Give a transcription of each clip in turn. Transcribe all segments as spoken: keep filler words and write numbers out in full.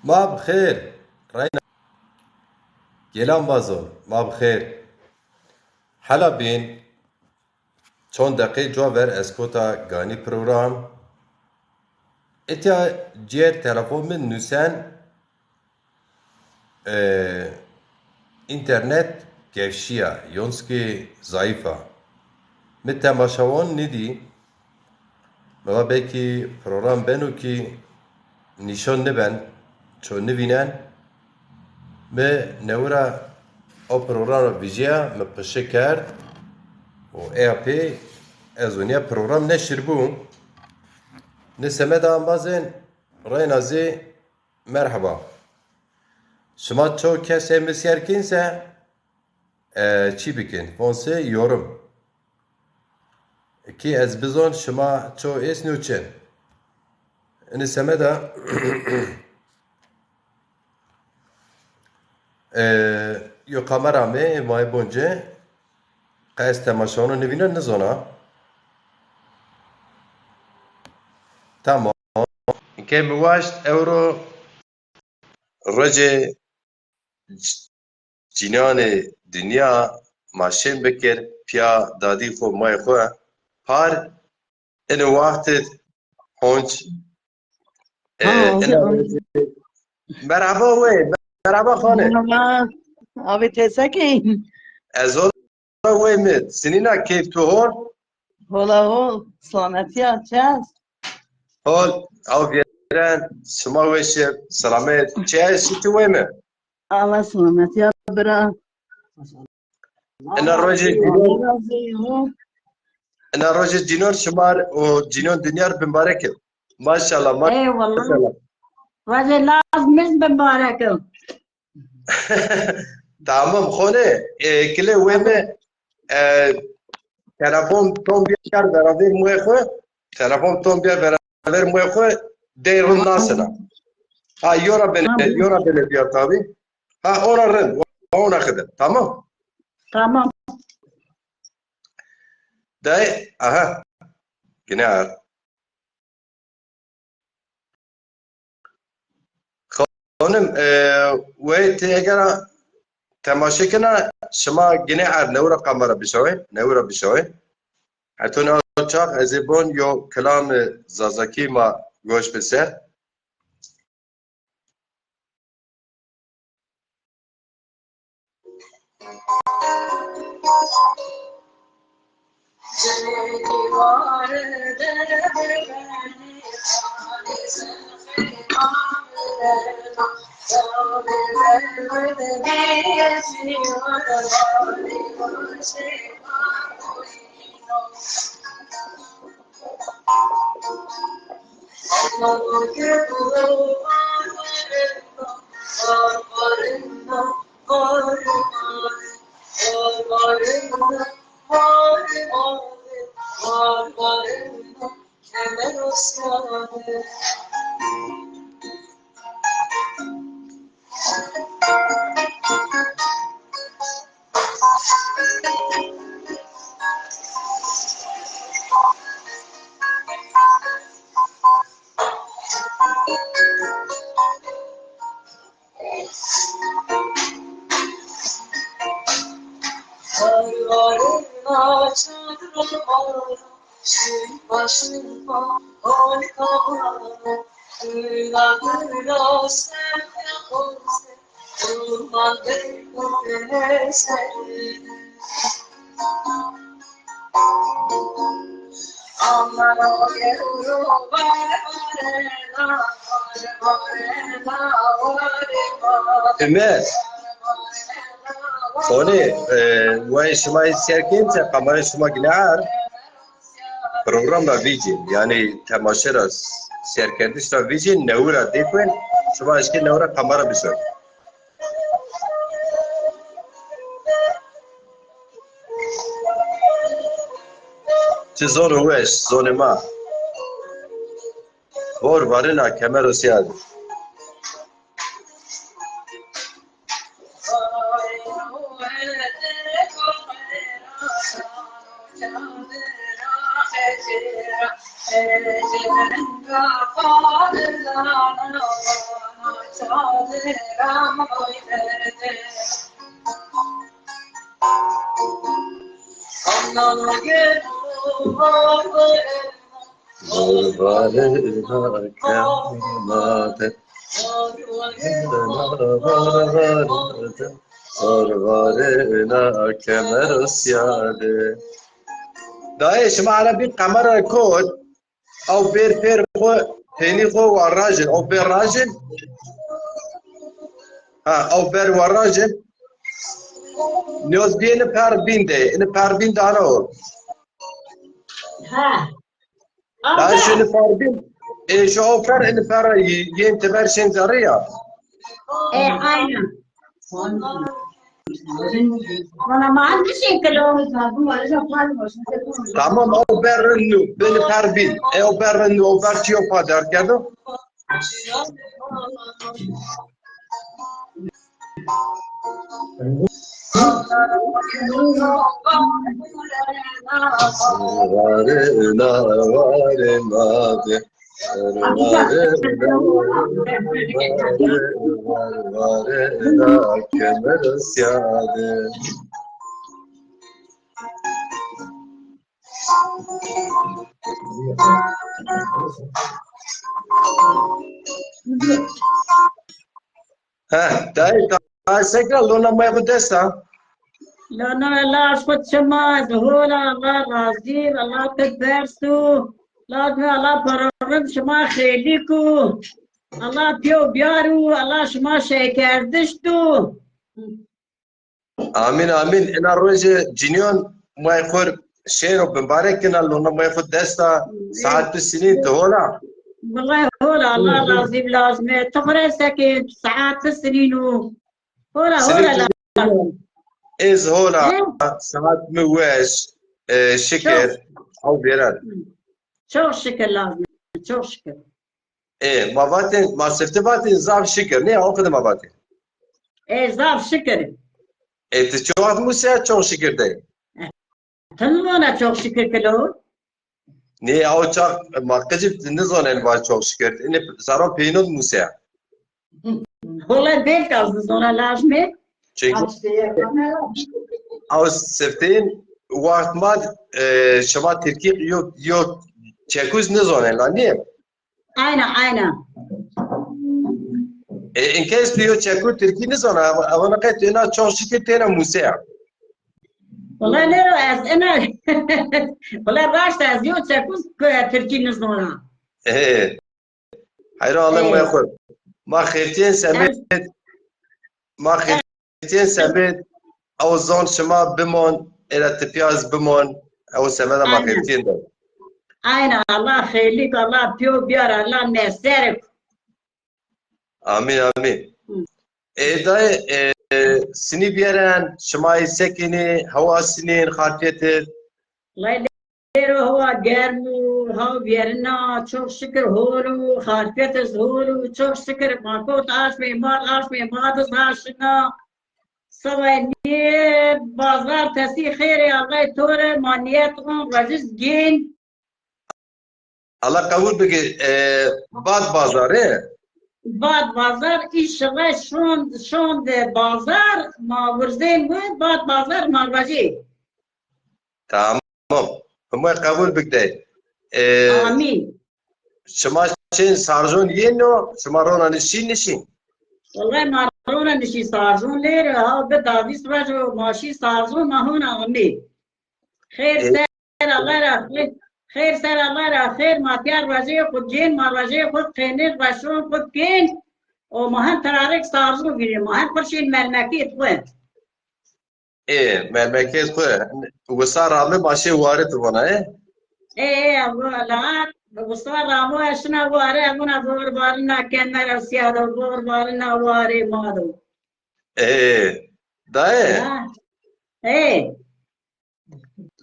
Ma bi xêr, reyna. Gêlan vazo, ma bi xêr. Hela bîn, çond deqê cuwa ver ez kota ganî program. Etya cêr telefon mi nusen, e, înternet gevşîya, yonskî zayîf a. Mi temaşawan nidî. Mi va belkî program beno kî nîşon niben, ço nivînen. Mi newira o program ra vijîya, mi pişi kerd û eya pê ez û nîya program neşir bû. Ni semeda embazên reyna zî merheba. Şima ço kesê mi sêr kên se, e, çî bikên. Von se yorum. Kî ez bizon şima ço êsnî û çin. Ini semeda, e, yo kamera mi, ma ê bonce, qe ez temaşano nivîna nizona. Tamam. Ke mi waşt ewro rocê c-, cînanê dinya ma şên bikir, pîya dadî xwu, mayê xwu par, ini wextê honc, e, Ha, ina abi. Merhaba wey, merhaba xanê. Merhaba. Abi, tesekîn. Ez hol wey mi, sinîna keyf tu hol? Hola hol, selametîya, çi est? Hol, aw vêren, şima weş ê, selamet. Çi est, şitî wey mi? Allah selametîya bira. Ina rojê cînon, ina rojê cînon şima r û cînon dinya r bimbarek ib. Maşallah, ma-, Eyvallah. Maşallah. Rojê Laz mi z bimbarek ib. Tamam, xonê, e, kilê wey mi, e, telefon ton bîya beraber muê xwu, telefon ton bîya beraber muê xwu, dey rind nasina. Ha, yo ra bene, Tamam. Yo ra bene bîya tabî. Ha, ona rind, ona xide. Tamam? Tamam. Dey, aha. Gine ar. Xonim, e, wey ti egera temaşe kena, şima gine erd newira kamera bişawê, newira bişawê. Heto ne çax ez ê bon yo kilamê Zazakî ma goş bise. Ömer, Tony, e, wayê şima yê sêr kên se, kamerayê şima gine erd, program ra vîcîn, yanî temaşe ra, sêrkerdiş ra vîcîn, newi ra dêkwen, şima eşkên newi ra kamera bişon. Ti zono weş, zonê ma. Hor varina kemero siyad. Varvarina kemade, varvarina, varvarina kemer siyade. Dayê, şima ara bîn qemera kot, ew bêr pêr xo, peynî xo wa rajin, ew bêr rajin. Ha, ew ber wa rajin. Nîyoz bîyê ini per bîn de, ini per bîn dana o. Ha. Daha şu ini per bîn, e, şu ew per, ini per, y-, yên teber şên zerrî ya. E, aynen. Bana mal bir şey kilo. Tamam, ew ber rind nû, bini per bîn. E, ew ber rind nû, ew ber çiyo pa derkerdo. Varena varena de. Varena, varena kemer siyade. Heh, dayê, dayê sekra, lona may xo dest a. Lona, Allah aşkı çima, ez hol a, Allah razî, Allah pek berstu. Lazmi Allah program şima xeylî ku. Allah piyo biyaru, Allah şima şekerdiş tu. Amîn, amîn. Ina rojê cinîyon may xo şêro bimbarek kena, lona may xo dest a, saet tu sinî tu hol a. Wellahî hol a, Allah razî bi lazme. Tu xo rê sekê, saet tu sinî nû. Hol a, hol a. Sinî tu lazme. Ez hol a, saet mi weş, e, şikir, ew vêren. Çok şükür lazme, çok şükür. Ê, ma vatên, ma sifte vatên zaf şikir. Nê, o qede ma vatên. Ê, zaf şikir. Ê, ti çi wext museya çok şikir de? Ti mi vana çok şikir kilo? Nê, o çax ma qicî nizonên va çok şikir. Înê saron peynod museya. Wele belka ez nizona lazme. Çünkü ew sifteyên wext ma, e, şima tirkî yo, yo çekuz nizonên la, nîye? Aynen, aynen. E, inkes tu yo çeku tirkî nizona, ev-, evana qey tu ina çok şikir têna museya. Wele nêro ez ina, wele raşt ez yo çeku, e, tirkî nizona. E, heyra alem xo. Ma xêrtiyên semed, ma xêrtiyên semed, ew zon şima bimon, êra tipîya ez bimon, ew semeda ma xêrtiyên de. Aynen, Allah xeylîk, Allah piyo biyar, Allah meserik. Amîn, amîn. Hı. Ê dayê, e, sinî biyeren, şima ê sekinî, hewa sinîn, xarfiyet id? Leyla Êro hewa germ û hew vîyerina, çok şikir hol û, xarpêt iz hol û, çok şikir ma kot aşmê mad, aşmê mad iz ha şina. Sibay nê bazar tesî xêrê Allahê to rê, ma niyet on reciz gên. Allah qebul bike, e, bad bazar, e? Bad bazar, înşallah şond, şond bazar, ma wirzên we, bad bazar ma rajê. Tamam. Tamam. Himay qebul bik dey. E, Amîn. Şima çên sarjon yên o, şima rona nişîn nişîn? Wellay ma rona nişîn sarjon lêr, ha bi davîst rojo ma şî sarjon ma hona amî. Xêr ser Allah ra, xêr, xêr ser Allah ra, xêr ma tiya rajê xo gên, ma rajê xo qênir, raşon xo kên. O ma hem tararek sarjon vîrê, ma hem xo şên melmekê xo. Ê, memleket xo. Wisa rame ma şê ware ti vona, ê? Ê, ê, wala, wisa ramo ez şina ware, ez vona vor varina kemera siyado, vor varina ware ma do. Ê, daye? Ha. Ê.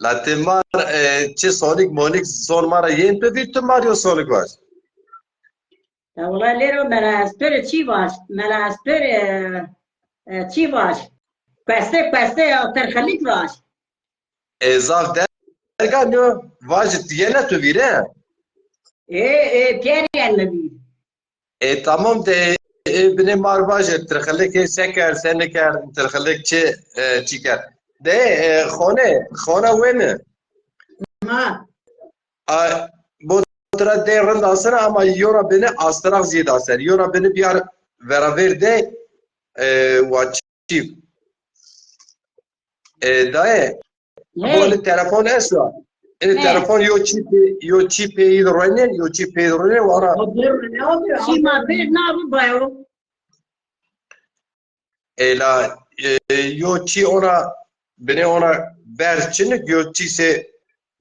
La ti mar, e, çi sonik monik zon ma ra yên pê vîr, tu mar yo sonik vaj. Ya wala lêro mela ez pêro çî vaj, mela ez pêro, e, e, çî vaj. Kueste, kueste ya terxelîk vaj. E, zaf derga nîyo, vajit yena tu vîre? E, e, pîyer yen mi vîr. E, tamam de, e, binê mar vajê tirxilikê se kerd, se nikerd, tirxilik çi, e, çi kerd. De, e, xone, xona wê mi? Ha. A, bo tira dey rind asena ama yona bini astraq zî daser. Yona bini biyar veravêr dey, e, wa çî. E, dayê, bo ini telefon esto. Ini telefon yo çî pê, yo çî pê yî de roynen, yo çî pê yî de roynen, wara. Çî ma pê nabi bayo. Ela, e, yo çî ona, binê ona berz çinik, yo çî se,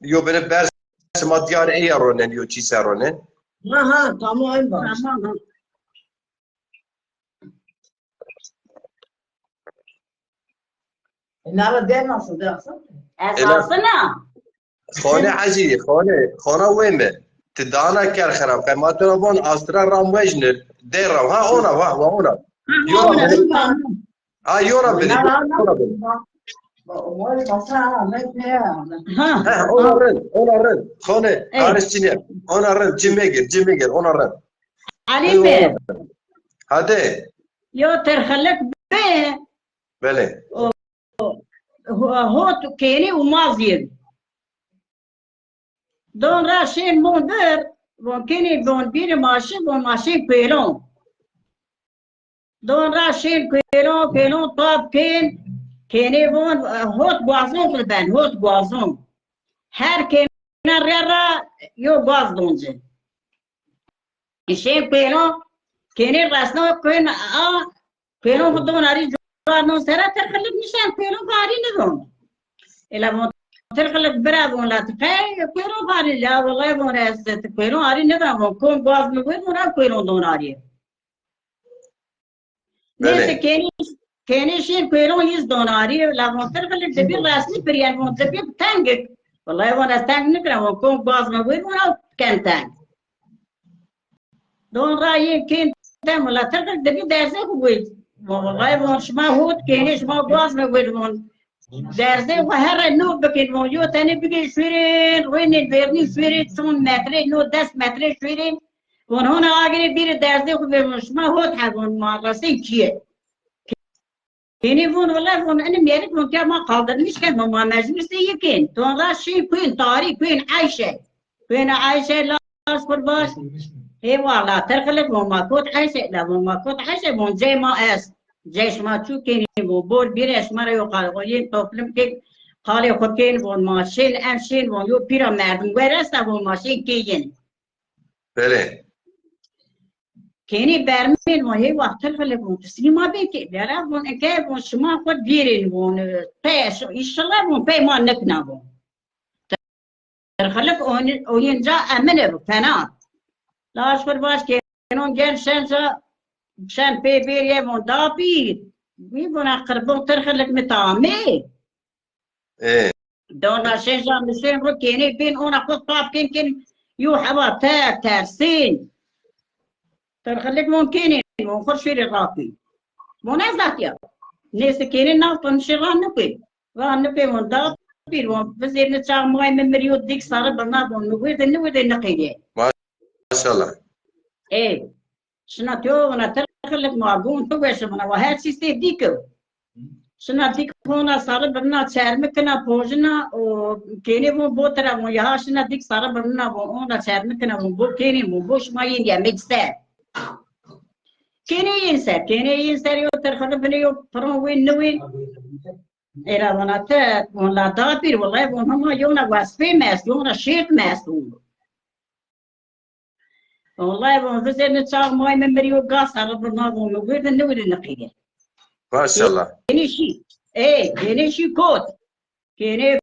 yo binê berz sima diyar eya ronen, yo çî se ronen. Ha, ha, tamam, en baş. Tamam. E, nara der nasıl, der nasıl? Esasına. Xone Ecî, xone, xona wê mi. Ti dana ker xirab. Qey ma tu ra von astra ram wejnir. De ram. Ha, ona, ha, wa ona. Ha, yora bini. Ha, yora bini. Yora bini. Ha, ha, ona rind, ona rind. Xone, karış çinye. Ona rind, cimegir, cimegir, ona rind. Ali mi? Hadi. Yo terxelik be. Belê. Ho-, hot kênî û ma zî. Don ra şên mon vir, von kênî von bîrî ma şi, von ma şên kuêlon. Don ra şên kuêlon, kuêlon tap kên, kênî von, e, hot guazon xu ben, hot guazon. Her kêna rê ra yo guaz don ci. Şên kuêlon, kênî resno kuên a, kuêlon xu don arî cuar non sera terxilik nişen kuêlon xu arî nidon. Ela von terxilik bira von la ti qey kuêlon xu arî la, wellay von ez ti kuêlon arî nidon, von kom guaz mi wê von ra kuêlon don arî. Neyse, kênî, kênî şîr kuêron yîz donarî, la von terxilik de bir resmî piryen von de bir tengik. Wellay von ez teng nikira, von kom guaz mi wê von ew ken teng. Don ra yê kên tem, la terxilik de bir derzê xu wê. Von wellay von şima hot kênî şima guaz mi wê von. Derzê xu here no bikin von, yo tenê bigê şuêrên, rênên vernî şuêrên, çond metre, no des metre şuêrên. Von hona agirê bîrê derzê xu vê von, şima hot he von, ma resên kîye. Kênê von, wele von, ini mêrik von ke ma kaldırmış ke von, ma mecbur sê yikên. Don ra şî kuên, tarî kuên Eyşe. Kuên Eyşe, laş xu baş. Hê wala, terxilik von ma kot Eyşe, la von ma kot Eyşe, von cey ma est. Cey şima çu kênî von, bol bîrê şima ra yo qal, o yên toplum kên, qalê xu kên von, ma şên, em şên von, yo pîra merdim wer esta von, ma şên kê yin. Belê. Kênî bermên von, hey wext terxilik von, tislîma bê kê, dera von, eke von, şima xu vîrên von, pey, înşallah von, pey ma nikna von. Terxilik oyunca emine bu, fena. Laş xu baş kênon gen şen ca, şen pê bêrîye von, dapîr. Wî vona qirbon terxilik mi tamê. E. Dona şêja mi şên ro kênê bên ona xo tap kên kên yo hewa ter tersên. Terxilik von kênê von xo şêrê rapî. Von ez zatiya. Neyse kênê nav to nişê ra nipê. Ra nipê von da pîr von. Vizêrni çax may mi mirî yo dik sarı birna von. Mi wêrde niwêrde niqêrê. Maşallah. Ê. Şina teo vana terxilik ma gon tu weşe vana wa her çî sê dîk o. Şina dîk hona sarı birna çermi kina pojina o kênê von bo tira von ya şina dîk sarı birna von ona çermi kina von bo kênê von bo şima yên yemek ser. Kênê yên ser, kênê yên ser yo terxilik bine yo piron wên niwên. Era vana te von la da pîr wellay von hema yona wesfê mest, yona şêrt mest von. Wellay von vizêrni çax may mi mirî yo ga sarı birna von mi wêrde niwêrde niqîrê. Maşallah. Kênê şî. Ê, kênê şî kot. Kênê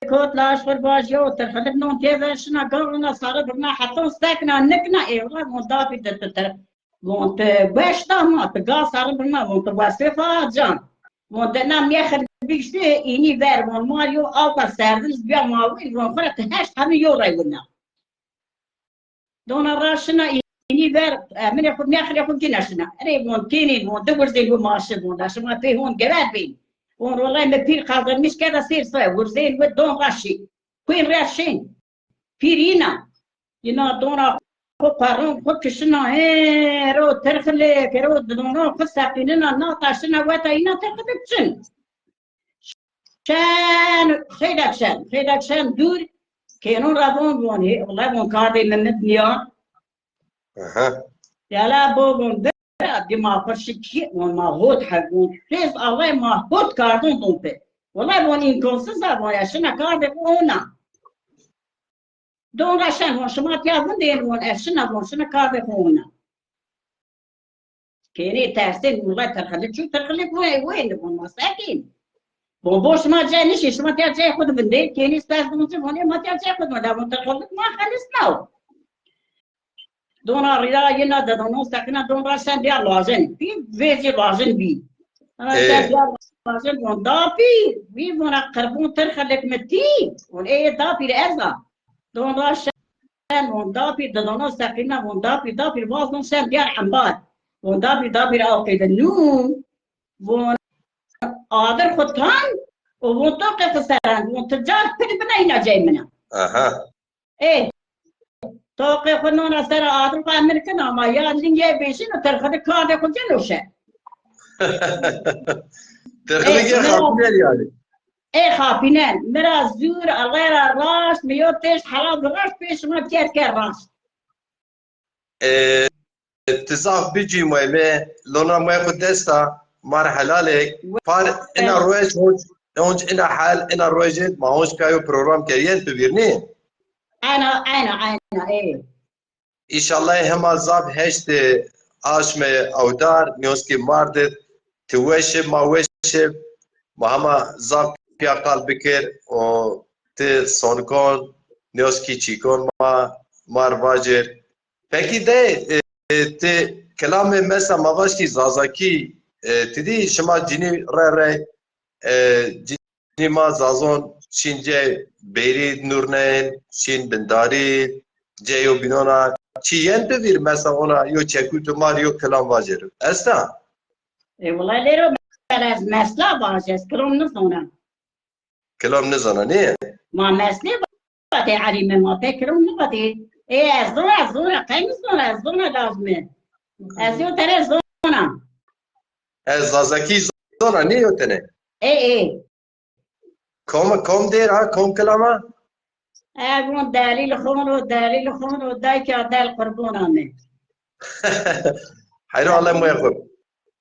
kot laş xu baş yo terxilik non tê ver şina ga ona sarı birna heton sekna nikna ê wellay von dapî de tu ter. Von tu gueş da ma tu ga sarı birna von tu wesfê fa can. Von de na mîye xir bîştê înî ver von ma yo alta serdin biya ma wî von xu ra tu heşt hemî yo rey wina. Dona ra şina înî ver, e, minê xu, mexrê xu gina şina. Erê von kênî von, di wirzên xu maşi von, da şima pê hon gever bîn. Von wellay mi pîr kaldırmış keda sêr soya, wirzên xu don ra şî. Kuên re şên. Pîr yina. Yina dona xo, perron xo kişina, hêro tirxilik, hêro didonon xo seqînina, nata şina weta îna tirxilik çin. Şen, xeylek şen, xeylek şen dûr, kênon ra von, von, hê, wele von kardê mi mit nîya. Aha. Yala bo von, bira, dima xo şikî, von ma hot he, von, sêz Allahê ma hot kardon don pê. Wele von îmkansız a, von, ya şina kardê xo ona. Don ra şen von şima tiya vindên von, ez şina von, şina kardê xo ona. Kênê tersên, wele tirxilik çû, tirxilik wê, wê ni von, ma sekîn. Von, bo şima cay nişî, şima tiya cay xo di vindê, kênê stas don ci von, ê ma tiya cay xo di vindê, von tirxilik ma xelisnaw. Dona rîya yina didonon seqîna, don ra şen diya lajin. Pî vêzî lajin bî. Ana Ê. Şen diya lajin von dapî, wî vona qirbon tirxilik mi tî. Von ê dapî rê ez a. Don ra şen von dapî, didonon seqîna von dapî, dapî vaz don şen diyar embar. Von dapî, dapî rê awqê de nû. Von adir xo tan û von toqê xo seran. Von ti car pir bina îna cey mina. Aha. Ê, toqê xo nona sera adir xo emir kin ama ya lingê bêşin û tirxidi kardê xo cin û şe. Tirxidi Ê, ke mi ra xapîner yanî. Ê xapînen. Mi ra zûr, Ellay ra raşt, mi yo têşt helal bi raşt pê şima ker ker raşt. Ê, ti zaf bicî moy mi, lona moy xo desta, mar helalek. Par ina roj, honc, honc ina hal, ina rojê ma honc pîya yo program kerîyen tu vîrnî? Ena, ena, ena, ê. Înşallah hema zaf heştê aşme awdar, nîyoskî mardit, ti weşi, ma weşi, ma hema zaf pîya qal bikir û ti sonkon, nîyoskî çîkon ma, mar vacir. Pekî de, e, e, ti kilamê mesa ma vaşkî zazakî, e, ti dî şima cinî re re, e, cinî ma zazon şîn cê bêrî nurnên, şîn bindarî, cê yo bînona, çi yen bi vîr mesa ona yo çekû tu mar yo kilam vacir. Esta? E, wela lêro ez mesla vajez, kilam nizona. Kilam nizana, nê? Ma meslê vatê, erîme ma pê kilam nivatê. Ê, ez zona, ez zona, qey nizona, ez zona lazim e. Ez yo tene zona. Ez zazakî zona, nê yo tene? Ê, ê. Kom, kom dêr ha, kom kilama? E, von delîl xono, delîl xono, dayka del qurbona mi. Heyro, Allah moy xo.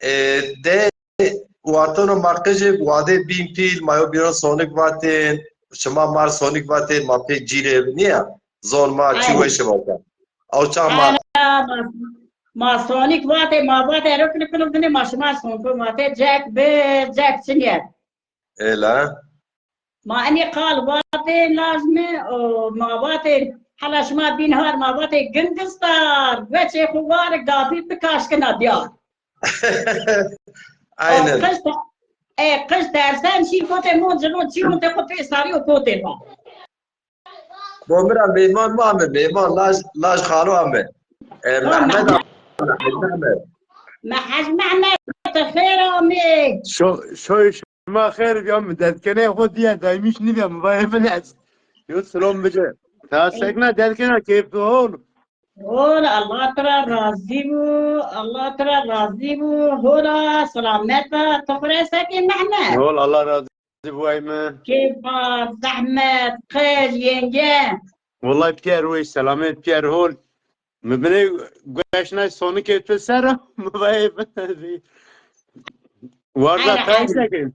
E, de Watono ma qijê wadê bîn pîl, ma yo bîno sonik vatên, şima mar sonik vatên, ma pê cîrê nîya. Zon ma çi weşi vata. Aw çax ma. Aynen, ma, ma sonik vatê, ma vatê ero kilo kilo dinê ma şima sonko vatê, cek bi, cek çinye. Ela. Ma enê qal vatê lazme, o, ma vatê, hala şima bîn har, ma vatê gingis dar, weçê xo war, gapî bikaşkina diyar. Aynen. Qij te-, e, qij tersen şî kotê mon cilo, çî mon te xo pê sarî û kotê va. Bo mi ra mêman ma mi, mêman laj, laj xalo ame. E, Mehmet ame, Hec Mehmet. Me Hec Mehmet, ti xêr amê. Şo-, şoy şima xêr biya, mi dedkenê xo diye, daymiş nibiya, mi vayê min ez. Yo, selam bice. Ta sekna dedkena keyf tu hol. Hol, Allah tira razî bu, Allah tira razî bu, hola, selameta, tu xure sekê Mehmet. Hol, Allah razî bu ay mi. Keyfa, zehmet, qij, yenge. Wallay piyer weş, selamet, piyer hol. Mi binê gueşnay sonikê tu ser, mi vayê warza tay sekê.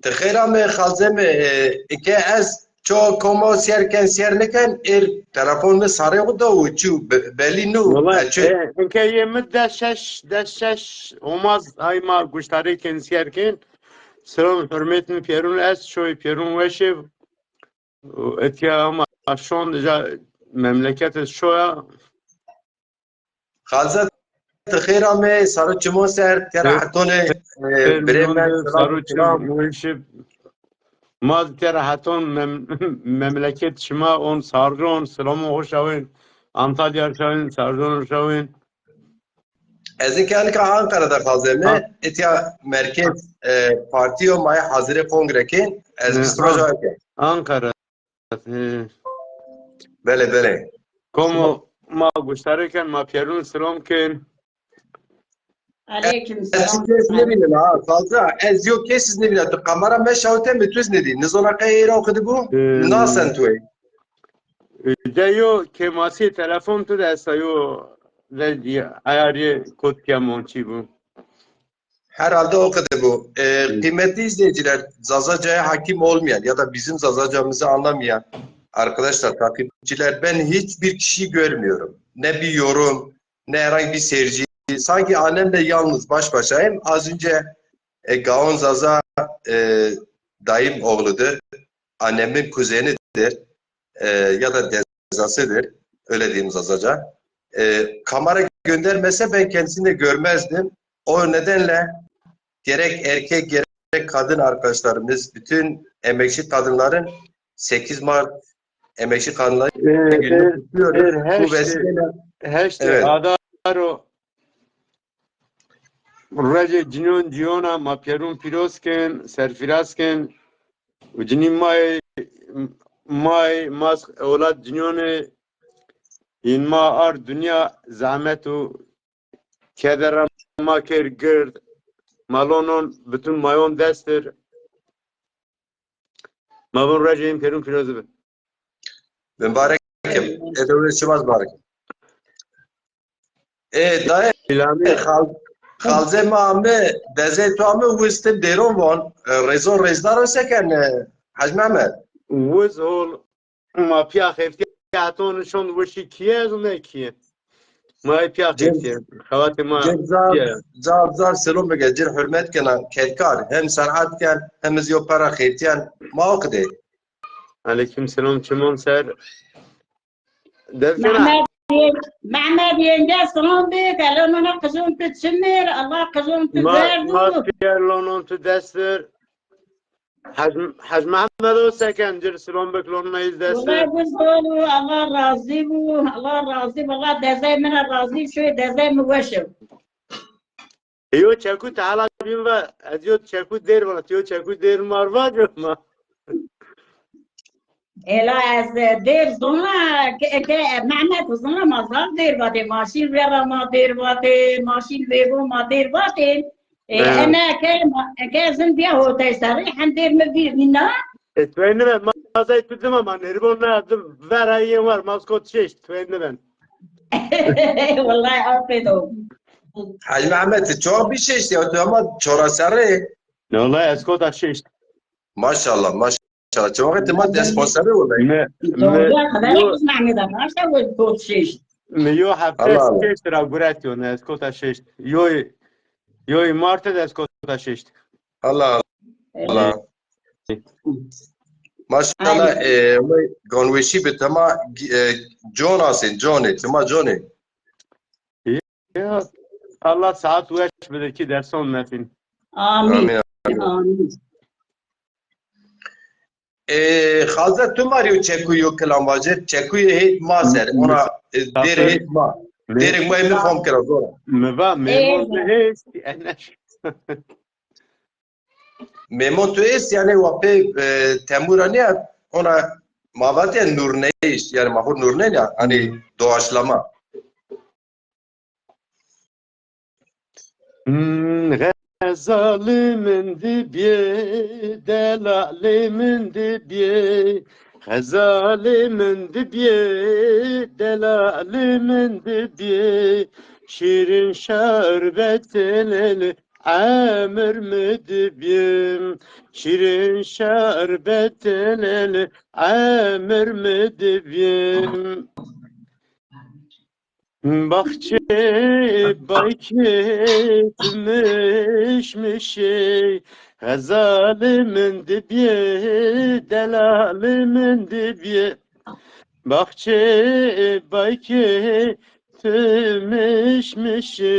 Ti xêr amê xalzê mi, e, ike ez ço komo sêr ken sêr niken, êr telefon mi sarê xo da û çû be-, belî nû. Wala, e, çi- e, inke yê mi des şeş, des şeş omaz ay ma guştarê ken sêr ken. Selam hurmet mi pêrun ez, şoy pêrun weşê. Etya ama şon ja memleket ez şoya. Xalza, ti xêr amê, saro çimon ser, tera hetonê, e, birê me, selam, selam. Ma tera heton mem-, memleket şima on sarjon, selamon hoş awên. Antalya şawên, sarjon şawên. Ez ê ke anika Ankara de xalzê mi, etya merkez, e, partî yo, ma yê hazirê kongre kên, ez vîst roja ke. Ankara. He. Belê, belê. Komo, ma guştarî ken, ma pîyerûn silom ken. Aleyküm selam. Ez kes nêvînen ha, Xalza. Ez yo kes iz nêvînen. Tu kamera meşawite mi, tu iz nêdî. Nizona qey êra oqidî bû? Nasen tu ey. De yo kêmasî telefon tu de esta yo de ayarî kot ke monçî bû. Herhalde oqidî bû. E, kıymetli izleyiciler, Zazaca'ya hakim olmayan ya da bizim Zazacamızı anlamayan arkadaşlar, takipçiler, ben hiçbir kişi görmüyorum. Ne bir yorum, ne herhangi bir seyirci. Sanki annemle yalnız baş başayım. Az önce e, Gaon Zaza e, dayım oğludur. Annemin kuzenidir. E, ya da dezasıdır. Öyle diyeyim Zazaca. E, kamera göndermese ben kendisini de görmezdim. O nedenle gerek erkek gerek kadın arkadaşlarımız, bütün emekçi kadınların sekiz Mart Emekçi Kadınlar Günü'nü kutluyoruz. Bu vesileyle heşt, evet. Adar o recê cinîyon cîyona ma pîyerûn pîroz ken, serfîraz ken. Û cinî may, may, mas, ewlad cinîyonê hîn ma ard dinya zehmet û keder ra ma kerd gird. Ma lonon bütün mayon destir. Ma von recê hîn pîyerûn pîroz bi. Mubarek im. Ê dewrê şima zî mubarek. Ê dayê, xal-, xalzê ma ame, dezey tu ame, wistim dêron von. E, rêzon rêzdar o, se ken, e, Hacî Mehmet? Wiz hol, ma pîya xeftî heton şon wişî kîye, ez ne kîye. Ma pîya xeftî. Xebatê ma. Zaf, zaf, zaf selom bike, cir hurmet kena, kedkar, hem serhat ken, hem iz yo pera xeftîyen, ma o qidê. Aleyküm selam, çimon ser. Mehmet, Mehmet yenge selam bik, elonona qijûn tu çimir, Allah qijûn tu verdu. Ma pîyer lonon tu destir. Hec, Hec Mehmed o seken cir silom bik lonona iz destir. Wala biz olu, Allah razî bu, Allah razî bu, Allah dezey min razî, şu dezey mi weş o. Yo çekû te hala bîn va, ez yo çekû dêr va, yo çekû dêr mar va coma. Ela ez dêr zona ke, ke Mehmet zona ma zaf dêr vatê, maşîn vera ma dêr vatê, maşîn vêvo ma dêr vatê. E, ene ke, ke zin bîya hotey serî hem dêr mi vîr nîna. E, tu ey niven, ma zey tu dima ma nêrîbon na, dim vera yên war, ma skot şeşt, tu ey niven. Wellay afêdo. Hacî Mehmet, tu çok bir şey işte, tu ama çora serrê. Ne wellay ez kota şeşt. Maşallah, maşallah. Çok et ma dest basarı wellay. Me, me, yo, me yo hefte şeşt ra guret yo, ne ez kota şeşt. Yo, yo Mart'e de ez kota şeşt. Allah Allah. Maşallah, e, gonweşî bi tema, e, con asên, conê, tema conê. Ya, Allah saat weş bide ki derson metin. Amin. Amin. Amin. E, Xalze tu ma rê yo çekuyo kilam vacir, çekuyo hêt ma ser, ona, e, dêr hêt ma. Dêrek ma mi fam kira zora. Mi va, memon tu hêst, eneş. Memon tu est, yani wa pê, e, temura nîya, ona ma vatê nurneyiş, yani ma xo nurnen ya, hani doğaçlama. Hmm, xezalê min dibiyê, delalê min dibiyê, xezalê min dibiyê, delalê min dibiyê, şîrin şerbetê lelê, emir mi dibiyê, şîrin şerbetê lelê, emir mi dibiyê. Baxçê baykê tu mişmişê, xezalê min dibiyê, delalê min dibiyê. Baxçê baykê tu mişmişê,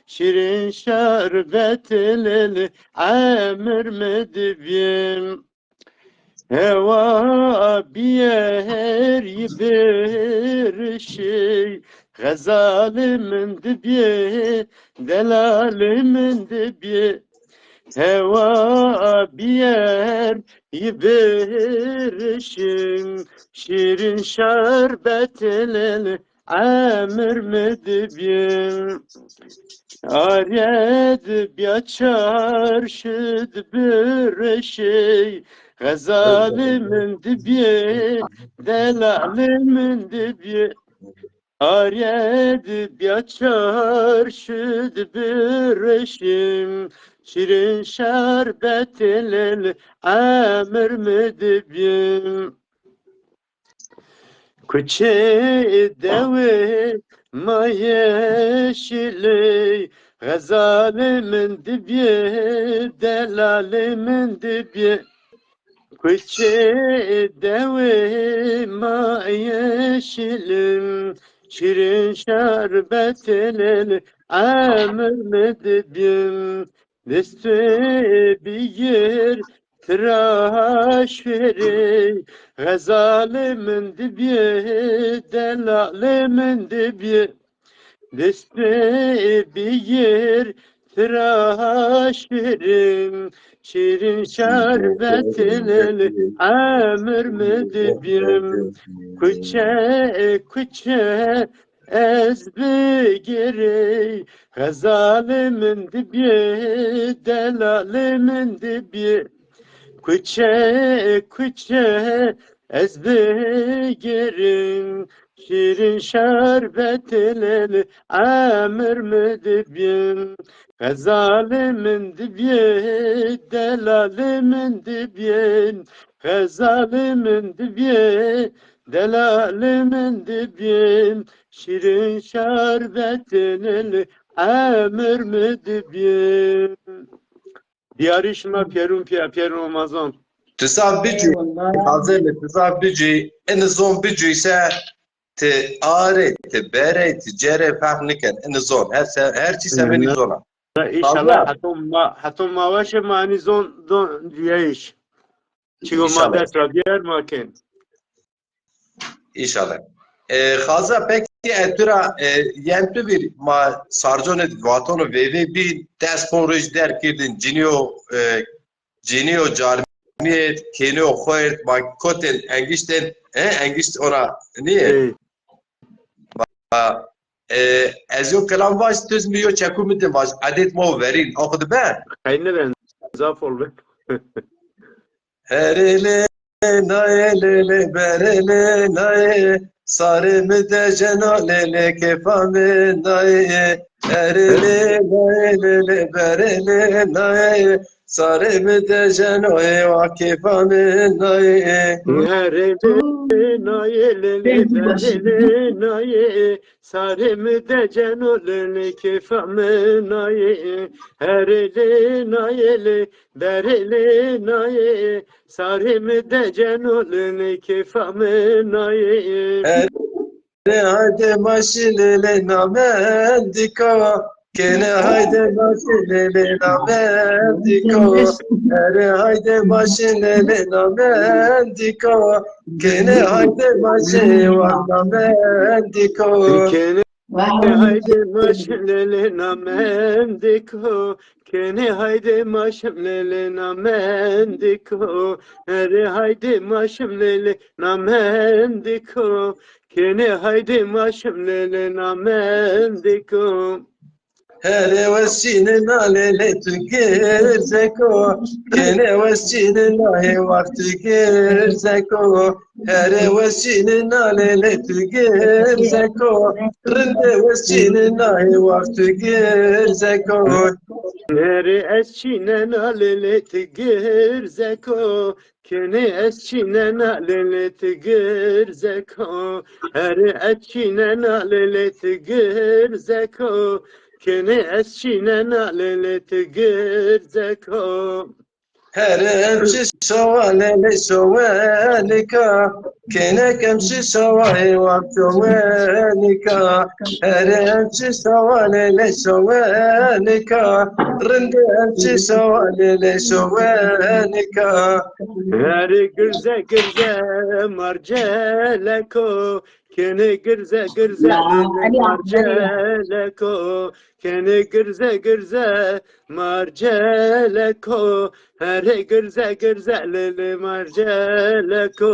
şîrin şerbetê lelê, emir mi dibiyê. Hewa bîyer yi birişê, xezalê min dibiyê, delalê min dibiyê. Hewa bîyer yi birişê, şîrin şerbetê lelê, emir mi di bî. Arye di bîya çarşi di bireşey, xezalê min di bî, delalê min di bî. Arye di bîya çarşi di bireşim, şîrin şerbetê lel emir mi di bî. Kuçê dewê ma yeşiley, xezalê min di bî, delalê min di bî. Kuçê dewê ma yeşilim, şîrin şerbetê lel emir mi di bî. Destê bigir tira şêrê, xezalê min di bî, delalê min di bî. Destê bigir tira şîrin, şîrin şerbetê lel emir mi di bî. Kuçe kuçe ez bigirey, xezalê min di bî, delalê min di bî. Kuçe kuçe ez bigirîm, şîrin şerbetê lel emir mi di bî. Xezalê min di bî, delalê min di bî. Xezalê min di bî, delalê min di bî. Şîrin şerbetê lel emir mi di bî. Diyarî şima pêrûn pîya, pêrûn Ramazan. Ti zaf bicû, Eyvallah. Xazê mi, ti zaf bicû, ini zon bicû se ti arê, ti berê, ti cerê ferq niken, ini zon. Her se, her çî sevenî zon a. Înşallah. Xazê. Heto ma, heto ma weşê ma enî zon, don diyayîş. Çigo ma dest ra biyar ma kên. Înşallah. E, Xaza, pekî ez tu ra, e, yen tu bir ma sarconê vatonê veyvey bî, des pon roj derg kirdin, cinîyo, e, cinîyo carmîyê, kênîyo xo êrd, ma kotên engiştên, e, engişt ona nîyê? Ê. Ma, e, ez yo kelam vaj, tu zî mi yo çekû mi de vaj, edêt ma verîn, axu de ben. Xeynî ben, zaf ol be. Herê lê nayê lê lê berê lê nayê, sarê mi dejeno lê lê kêfa mi nayê. Herê lê nayê lê lê berê lê nayê, sarê mi dejeno ê wa kêfa mi nayê. Herê lê nayê lê lê berê lê nayê, sarê mi dejeno lê lê kêfa mi nayê. Herê lê nayê lê berê lê nayê, sarê mi dejeno lê lê kêfa mi nayê. Herê hayde maşî lê lê namendîko. Kêne hayde maşî lê lê namendîko. Herê hayde maşî lê lê namendîko. Kêne hayde maşî wa namendîko. Kêne hayde maşî lê lê namendîko. Kêne hayde maşî lê lê namendîko. Herê hayde maşî lê lê namendîko. Kêne hayde maşî lê lê namendîko. Herê wes çîne na lê lê tu girzeko. Kêne wes çîne na hê waq tu girzeko. Herê wes çîne na lê lê tu girzeko. Rindê wes çîne na hê waq tu girzeko. Herê ez çîne na lê lê tu girzeko. Kêne ez çîne na lê lê tu girzeko. Herê ez çîne na lê lê tu girzeko. Kêne ez çîne na lê lê tu girzeko. Herê em çi şawa lê lê şowe nika. Kêne kem çi şawa hê waq çowe nika. Herê em çi şawa lê lê şowe nika. Rindê em çi şawa lê lê şowe nika. Herê girze girze marceleko. Kêne girze girze lê lê marceleko. Kêne girze girze marceleko. Herê girze girze lê lê marceleko.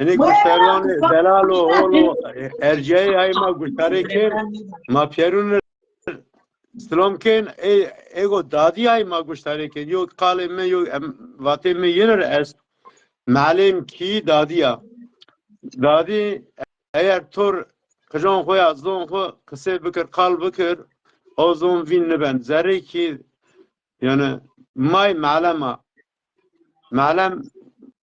Enê guştarwanê delal o, hol o, erciyayê ay ma guştarê kên, ma piyerun silam kên, e, ego dadî ay ma guştarê kên. Yo qalê mi, yo em, vatê mi yin ra est. Mehlê mi kî dadî ya. Dadî eger tor qijon xo ya zon xo qisê bikir, qal bikir, o zon vîn niben. Zerrê kî, yanî, may mehlem a. Mehlem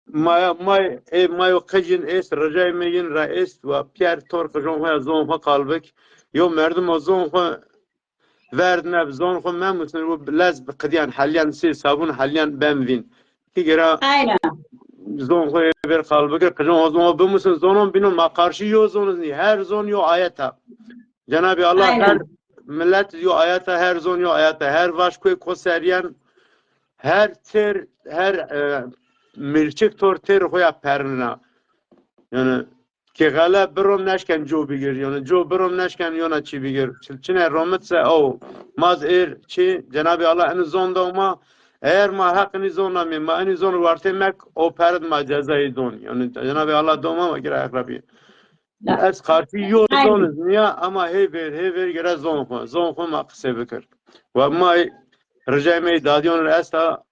maya, may, ê mayo qij yin est, ricayê mi yin ra est, wa piyer tor qijon xo ya zon xo qal bik. Yo merdim o zon xo verd neb, zon xo memusin, wu lez bi qidiyan heliyan, sê sabun heliyan ben vîn. Ki gera Aynen. zon xo ê bir qal bikir, qijon xo zon xo bimusin, zonon bînon, ma qarşî yo zon iz nî. Her zon yo ayet a. Cenabê Allah her millet yo ayeta, her zon yo ayeta, her vaş kuê ko seryen, her têr, her, e, milçik tor têr xo ya pernina. Yani, ki xele birom neşken co bigir, yani co birom neşken yona çi bigir. Çi-, çine romit se o, maz êr çi, Cenabê Allah ini zon da ma, eğer ma heq ini zon namê, ma ini zon wartê mek, o perid ma cezayê don. Yani Cenabê Allah doma ma gira heq Rabî. Ez qarşî yo zon iz niya, ama hê vêr, hê vêr gere zon xo, zon xo ma qisê bikir. Wa ma ricayê me dadîyon ra esta,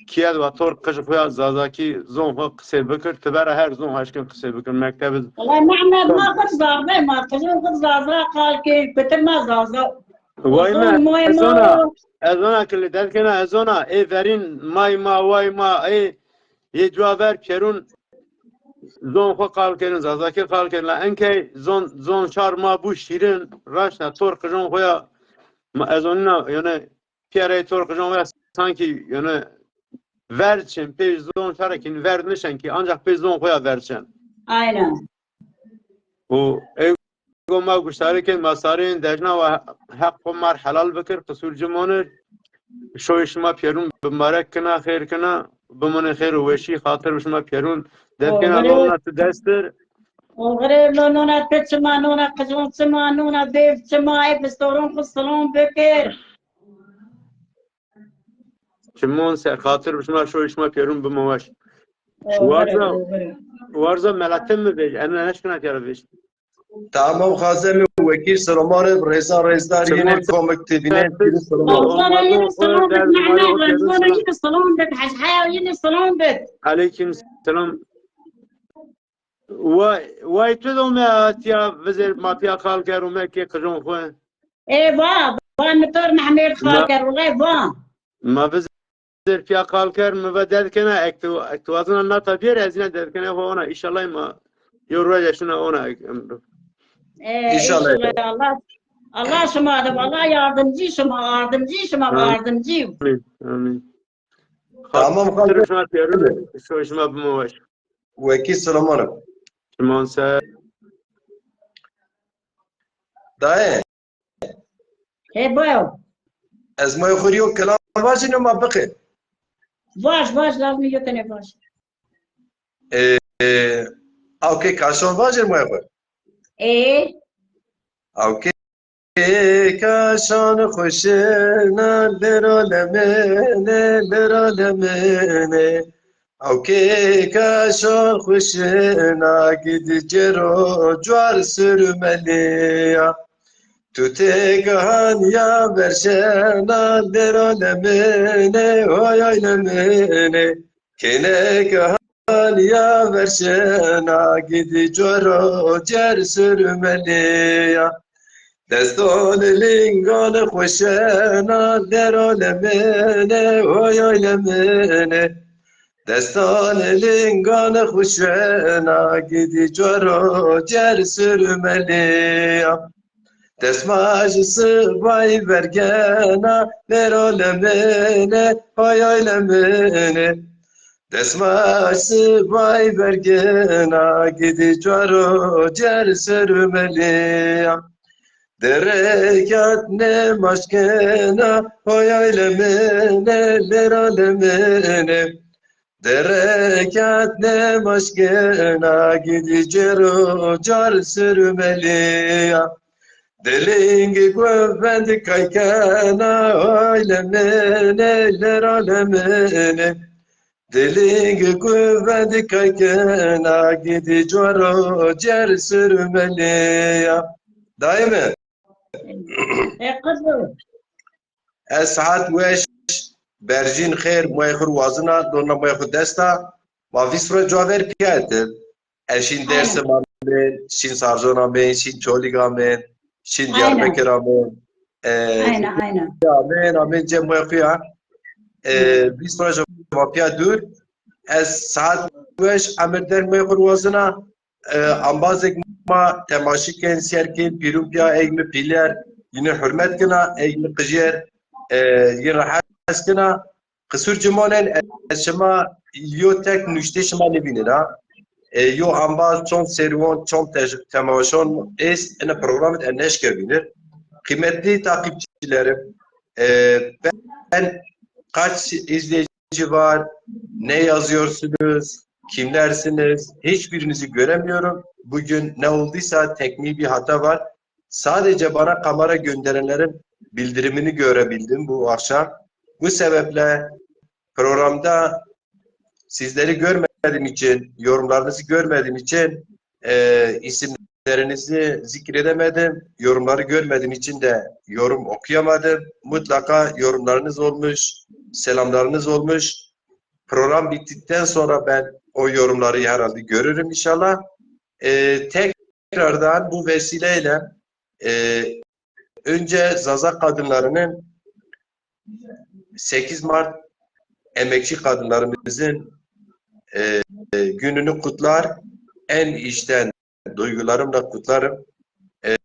kiyed wa tor qij xo ya zazakî zon xo qisê bikir, ti vera her zon haşkin qisê bikir. Mekteb iz Wellay Mehmet, ma xud zaza, ma qijin xud zaza qal kên, kutir ma zaza. Way me, ez ona, ez ona ki li dest kena, ez ona, ê verîn may ma, way ma, ê, yê cuwa ver pêrun zon xo qal kerin, zazakî qal kerin. La enkey zon, zon şar ma bû şîrin, raşta tor qijon xo ya, ma ez onina, yani, pîyerey tor qijon xo ya sankî, yani, ver çin, pê zon şar kî ver nişen kî, ancak pê zon xo ya ver çin. Aynen. Û ey go ma guştarî kên, ma sarên dejna wa heq xo mar helal bikir, qisûr ci monir. Şoyê şima pêrun bimarek kina, xêr kina, bimonê xêr û weşî, xatir bi şima pêrun. Debkena lona tu destir. Oxirê lo nona tu çima, nona qijon çima, nona dêv çima, ê pistoron xo silon bikir. Çimon ser xatir bi şima, şoyê şima pêrun bimo weş. Warza, warza melatin mi vej, ena neşkina tera vej. Tamam, xaze mi wekîl selamar ib, rêza rêzdar yine komik tevîne, selamar. Sana yine selam bit, Mehmet, sana yine selam bit, Hecî Heya yine selam bit. Aleyküm selam. Way, way tu do me hatiya vizêr ma pîya qal ker û me kê qijon xo. Ê, va, va mi tor Mehmet qal ker, wele va. Ma vizêr pîya qal ker, mi va ded kena, ek tu, ek tu wazena nata bîyer, ez yine ded kena xo ona, înşallah ma yo roje şina ona. Ê, înşallah. Allah, Allah şima de, Allah yardımcı şima, yardımcı şima, yardımcı. Amîn, amîn. Tamam, xatir şima pêrun, şoy şima bimo weş. Wekî selamar ib. Şima ser. Dayê. He, bayo. Ez may xo rî yo kelam vajîno ma biqê. Vaj, vaj, lazim yo tenê vaj. E, e, awkê kaşon vajê may xo. E. Awkê Ê kaşan xweşina, lêra lemêne, lêra lemêne. Awkê kaşan xweşina, gidî cêro cuar sirmeliya. Tu têgihan ya verşena, lêra lemêne, hoyay lemêne. Kêneke haliya verşena, gidî coro cer sirmeliya. Destan lingan xweşena, lêra lemêne, hoyay lemêne. Destan lingan xweşena, gidî coro cer sirmeliya. Destmaj sibay vergena, lêra lemêne, hoyay lemêne. Destmaj sibay vergena, gidî cuaro cer sirmeliya. Derekat nemaşkena, hoyay lemêne, lêra lemêne. Derekat nemaşkena, gidî cero car sirmeliya. Diling guvendi kaykena, hoy lemêne, lêra lemêne. Diling guvendi kaykena, gidî cuaro cer sirmeliya. Daîme. E, qızım. Ez saet weş, berjîn xêr, moyê xwu wazina, dona moyê xwu desta. Ma vîst roj cuwa ver pîya etin. Ez şîn Dersim amên, şîn Sarzon amên, şîn Çolîg amên, şîn Diyarbekir amên. E, aynen, aynen. Amên, amên, cem moyê xwu ya. E, vîst roj ma pîya dûr. Ez saet weş, emir der moyê xwu wazina. E, ambazêk ma temaşî kên, sêr kên, pîrûn pîya ey mi pîler, yînî hurmet kina, ey mi qijêr, e, yî ra hes kina. Qisûr ci monên, ez şima yo tek nuştê şima nêvînena. E, yo embaz çond serwon, çond te-, temaşon est, ene programı de neşke binir. Kıymetli takipçilerim, e, ben kaç izleyici var, ne yazıyorsunuz, kimlersiniz, hiçbirinizi göremiyorum. Bugün ne olduysa teknik bir hata var. Sadece bana kamera gönderenlerin bildirimini görebildim bu akşam. Bu sebeple programda sizleri görmediğim için, yorumlarınızı görmediğim için e, isimlerinizi zikredemedim. Yorumları görmediğim için de yorum okuyamadım. Mutlaka yorumlarınız olmuş, selamlarınız olmuş. Program bittikten sonra ben o yorumları herhalde görürüm inşallah. E, tekrardan bu vesileyle e, önce Zaza kadınlarının sekiz Mart emekçi kadınlarımızın e, e, gününü kutlar, en içten duygularımla kutlarım. E,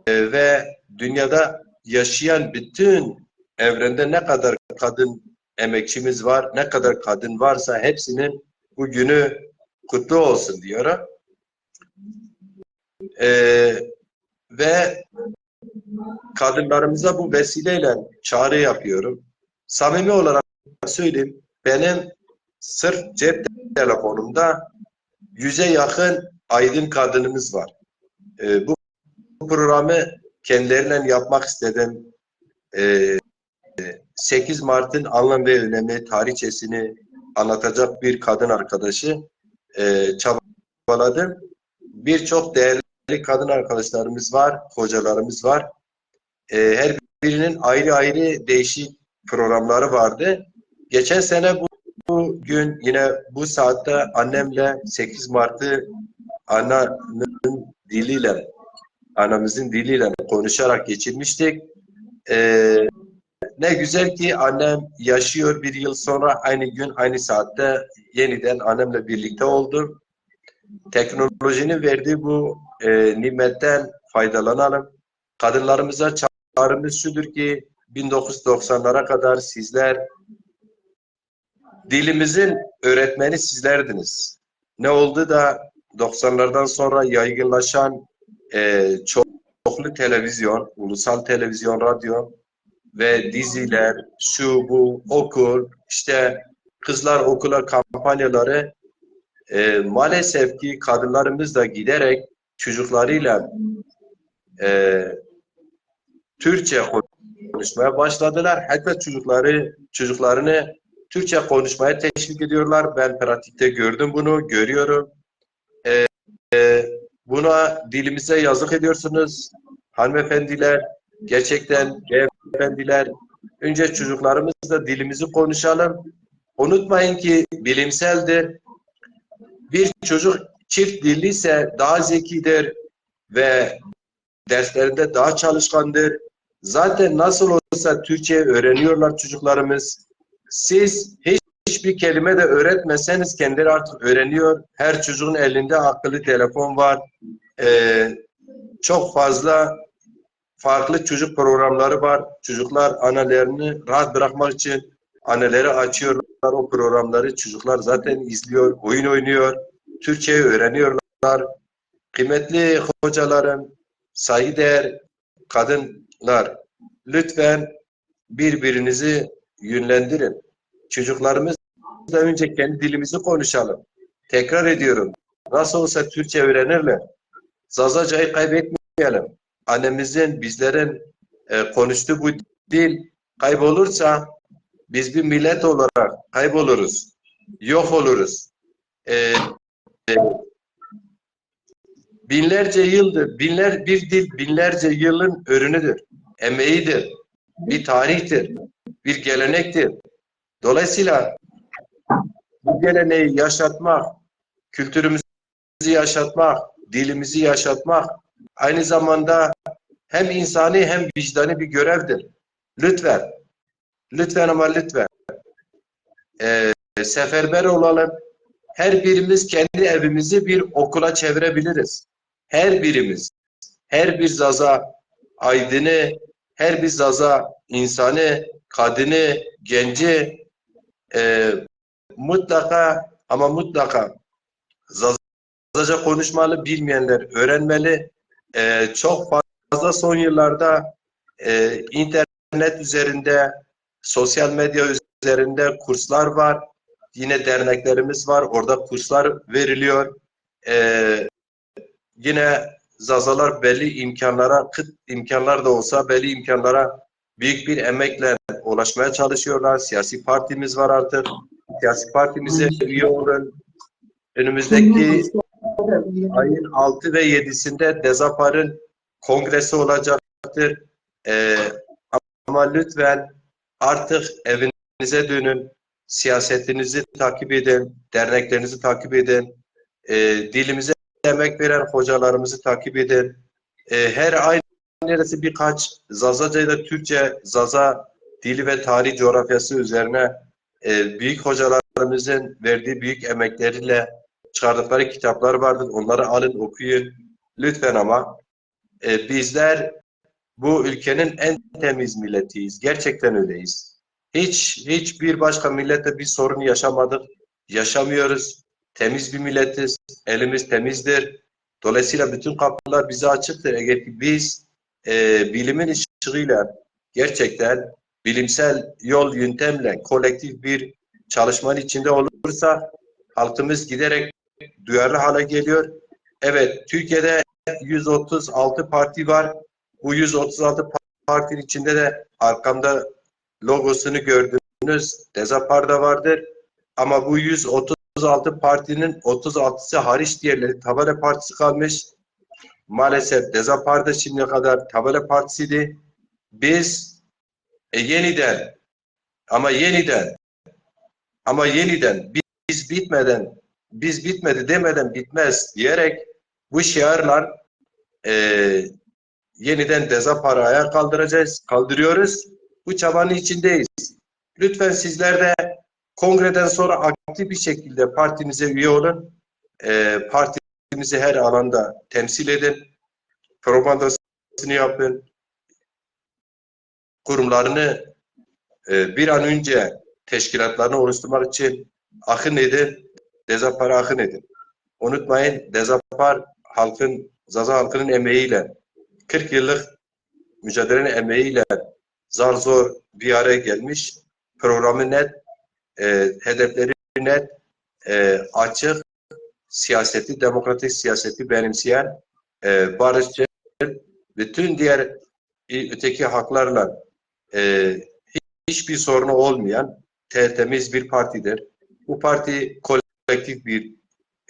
e, ve dünyada yaşayan bütün evrende ne kadar kadın emekçimiz var, ne kadar kadın varsa hepsinin bu günü kutlu olsun diyorum. E, ve kadınlarımıza bu vesileyle çağrı yapıyorum. Samimi olarak söyleyeyim, benim sırf cep telefonumda yüze yakın aydın kadınımız var. E, bu programı kendileriyle yapmak istedim. E, sekiz Mart'ın anlam ve önemi, tarihçesini anlatacak bir kadın arkadaşı e, çabaladım. Birçok değerli kadın arkadaşlarımız var, hocalarımız var. E, her birinin ayrı ayrı değişik programları vardı. Geçen sene bu, bu gün yine bu saatte annemle sekiz Mart'ı ananın diliyle, anamızın diliyle konuşarak geçirmiştik. E, ne güzel ki annem yaşıyor, bir yıl sonra aynı gün, aynı saatte yeniden annemle birlikte oldum. Teknolojinin verdiği bu e, nimetten faydalanalım. Kadınlarımıza çağrımız şudur ki bin dokuz yüz doksanlara kadar sizler dilimizin öğretmeni sizlerdiniz. Ne oldu da doksanlardan sonra yaygınlaşan e, çoklu televizyon, ulusal televizyon, radyo ve diziler, şu, bu, okul, işte kızlar okula kampanyaları e, maalesef ki kadınlarımız da giderek çocuklarıyla e, Türkçe konuşmaya başladılar. Hatta çocukları çocuklarını Türkçe konuşmaya teşvik ediyorlar. Ben pratikte gördüm bunu, görüyorum. E, e, buna dilimize yazık ediyorsunuz hanımefendiler, gerçekten beyefendiler. Önce çocuklarımızla dilimizi konuşalım. Unutmayın ki bilimseldir. Bir çocuk çift dilli ise daha zekidir ve derslerinde daha çalışkandır. Zaten nasıl olsa Türkçe öğreniyorlar çocuklarımız. Siz hiçbir kelime de öğretmeseniz kendileri artık öğreniyor. Her çocuğun elinde akıllı telefon var. Ee, çok fazla farklı çocuk programları var. Çocuklar annelerini rahat bırakmak için anneleri açıyorlar o programları. Çocuklar zaten izliyor, oyun oynuyor. Türkçeyi öğreniyorlar. Kıymetli hocalarım, saygıdeğer kadınlar, lütfen birbirinizi yönlendirin. Çocuklarımızla önce kendi dilimizi konuşalım. Tekrar ediyorum, nasıl olsa Türkçe öğrenirler. Zazacayı kaybetmeyelim. Annemizin, bizlerin e, konuştuğu bu dil kaybolursa biz bir millet olarak kayboluruz. Yok oluruz. E, e, binlerce yıldır, binler, bir dil binlerce yılın ürünüdür, emeğidir, bir tarihtir, bir gelenektir. Dolayısıyla bu geleneği yaşatmak, kültürümüzü yaşatmak, dilimizi yaşatmak aynı zamanda hem insani hem vicdani bir görevdir. Lütfen, lütfen ama lütfen e, seferber olalım. Her birimiz kendi evimizi bir okula çevirebiliriz. Her birimiz, her bir Zaza aydını, her bir Zaza insanı, kadını, genci e, mutlaka ama mutlaka Zaza Zazaca konuşmalı, bilmeyenler öğrenmeli. E, çok fazla son yıllarda e, internet üzerinde, sosyal medya üzerinde kurslar var. Yine derneklerimiz var, orada kurslar veriliyor. E, yine Zazalar belli imkanlara, kıt imkanlar da olsa belli imkanlara büyük bir emekle ulaşmaya çalışıyorlar. Siyasi partimiz var artık. Siyasi partimize üye olun. Önümüzdeki ayın altı ve yedisinde Dezapar'ın kongresi olacaktır. Ee, ama lütfen artık evinize dönün. Siyasetinizi takip edin. Derneklerinizi takip edin. Ee, dilimize emek veren hocalarımızı takip edin. Ee, her ay neredeyse birkaç Zazaca ya da Türkçe, Zaza dili ve tarih coğrafyası üzerine e, büyük hocalarımızın verdiği büyük emekleriyle çıkardıkları kitaplar vardır. Onları alın, okuyun. Lütfen ama. E, bizler bu ülkenin en temiz milletiyiz. Gerçekten öyleyiz. Hiç, hiçbir başka millette bir sorun yaşamadık. Yaşamıyoruz. Temiz bir milletiz. Elimiz temizdir. Dolayısıyla bütün kapılar bize açıktır. Eğer ki biz e, bilimin ışığıyla gerçekten bilimsel yol yöntemle kolektif bir çalışmanın içinde olursak halkımız giderek duyarlı hale geliyor. Evet, Türkiye'de yüz otuz altı parti var. Bu yüz otuz altı partinin içinde de arkamda logosunu gördüğünüz Dezapar da vardır. Ama bu yüz otuz altı partinin otuz altısı hariç diğerleri tabela partisi kalmış. Maalesef Dezapar da şimdiye kadar tabela partisiydi. Biz e, yeniden, ama yeniden, ama yeniden biz bitmeden, biz bitmedi demeden bitmez diyerek bu şiarla e, yeniden Dezapar'ı ayağa kaldıracağız, kaldırıyoruz. Bu çabanın içindeyiz. Lütfen sizler de kongreden sonra aktif bir şekilde partimize üye olun. E, partimizi her alanda temsil edin. Propagandasını yapın. Kurumlarını e, bir an önce teşkilatlarını oluşturmak için akın edin. Dezapar'ı akın edin. Unutmayın, Dezapar halkın, Zaza halkının emeğiyle, kırk yıllık mücadelenin emeğiyle zar zor bir araya gelmiş. Programı net, e, hedefleri net, e, açık, siyaseti, demokratik siyaseti benimseyen, e, barışçıl, bütün diğer e, öteki haklarla e, hiçbir sorunu olmayan tertemiz bir partidir. Bu parti kolektif bir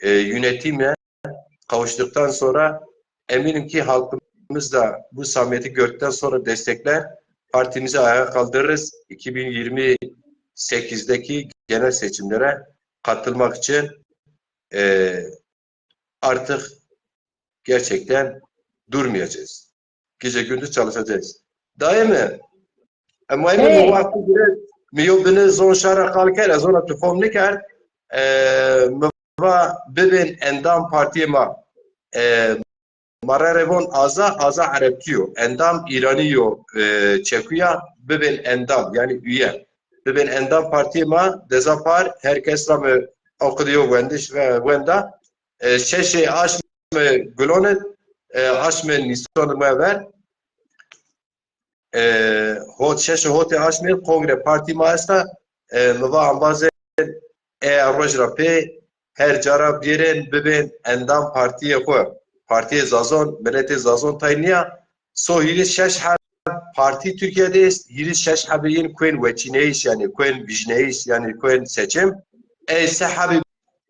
e, yönetime kavuştuktan sonra eminim ki halkımız da bu samimiyeti gördükten sonra destekler. Partimizi ayağa kaldırırız. iki bin yirmi sekizdeki genel seçimlere katılmak için e, artık gerçekten durmayacağız. Gece gündüz çalışacağız. Daye mi? Ema emi mi wextî gire mi yo bini zon şara qal kerd, ez ona tu fom nikerd. E, mi va bibên endam partiyê ma. E, ma re re von aza, aza erebkî yo. Endam îranî yo, e, çekuya, bibên endam, yanî üye. Bibên endam partiyê ma, Dezapar, her kes ra mi o qidî yo wendiş ve wenda. E, şeşê aşmê Gulonê, e, aşmê Nîsanê ma ver. E, hot, şeşê hotê aşmê kongre partî ma esta. E, mi va embazên e roj ra pê her ca ra bêrên bibên endam partiyê xwu. Partiyê Zazon, miletê Zazon tay nîya. So hîris şeş heb partî Tirkîye de est, hîris şeş hebê yên kuên weçîneyîş, yanî kuên vîjneyîş, yanî kuên seçim. Ey se hebê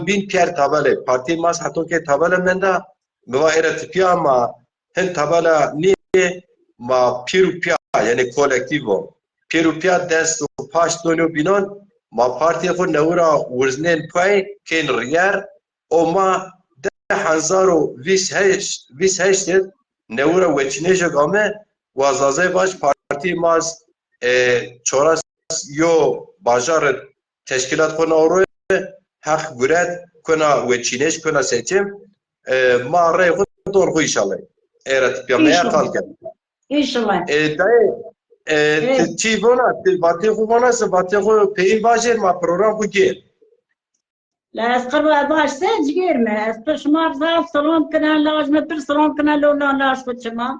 bîn pîyer tabelê. Partîyê ma ez heto ke tabela menda, mi va ê ra tipîya ma hin tabela nîyê, ma pîr û pîya, yanî kolektîf o. Pîr û pîya dest û paş donîyo bînan, ma partîyê xwu newira wirznên pay, kên rîyer, û ma di hezar û vîst heşt, vîst heşt id newira weçînêjêk ame, wa Zazayî vaj partîyê ma ez, e, çoras yo bajar id teşkîlat xwu na oro, heq guret, kuna weçînêj, kuna seçim, e, ma rey xwu don xwu înşallah. Ê ra tipîya meya qal kerd. Înşallah. E, dayê, e, ti çî vona, ti vatê xwu vona, se vatê xwu peyîn vajêr, ma program xwu gêr. La ez qirba baş se cigêr mi. Ez tu şima zaf selam kena, laj mi pir selam kena, lo na laj xu çima.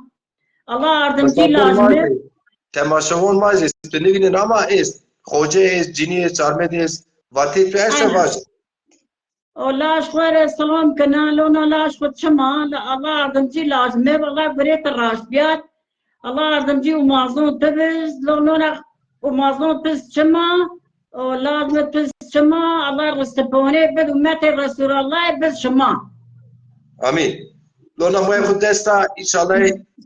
Allah ardimcî laj mi. Temaşevon ma zî tu nivînin ama est. Xoce est, cinî est, çarmedî est. Vatê tu est vaj. O laj xu re selam kena, lo na laj xu çima. La Allah ardimcî laj mi, Allah gurê ti raşt biyat. Allah ardimcî û mazlûm tu biz, lo nona û mazlûm tu çima, o lazme tu çima, Allah ristipone bid ummetê Resulallah biz şima. Amîn. Lona moyê xu desta, înşallah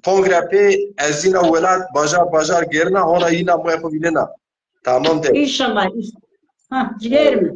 kongre pê ez yîna welat, bajar, bajar gerina, hona yîna moyê xu vînena. Tamam de. Înşallah. Ha, ciger mi?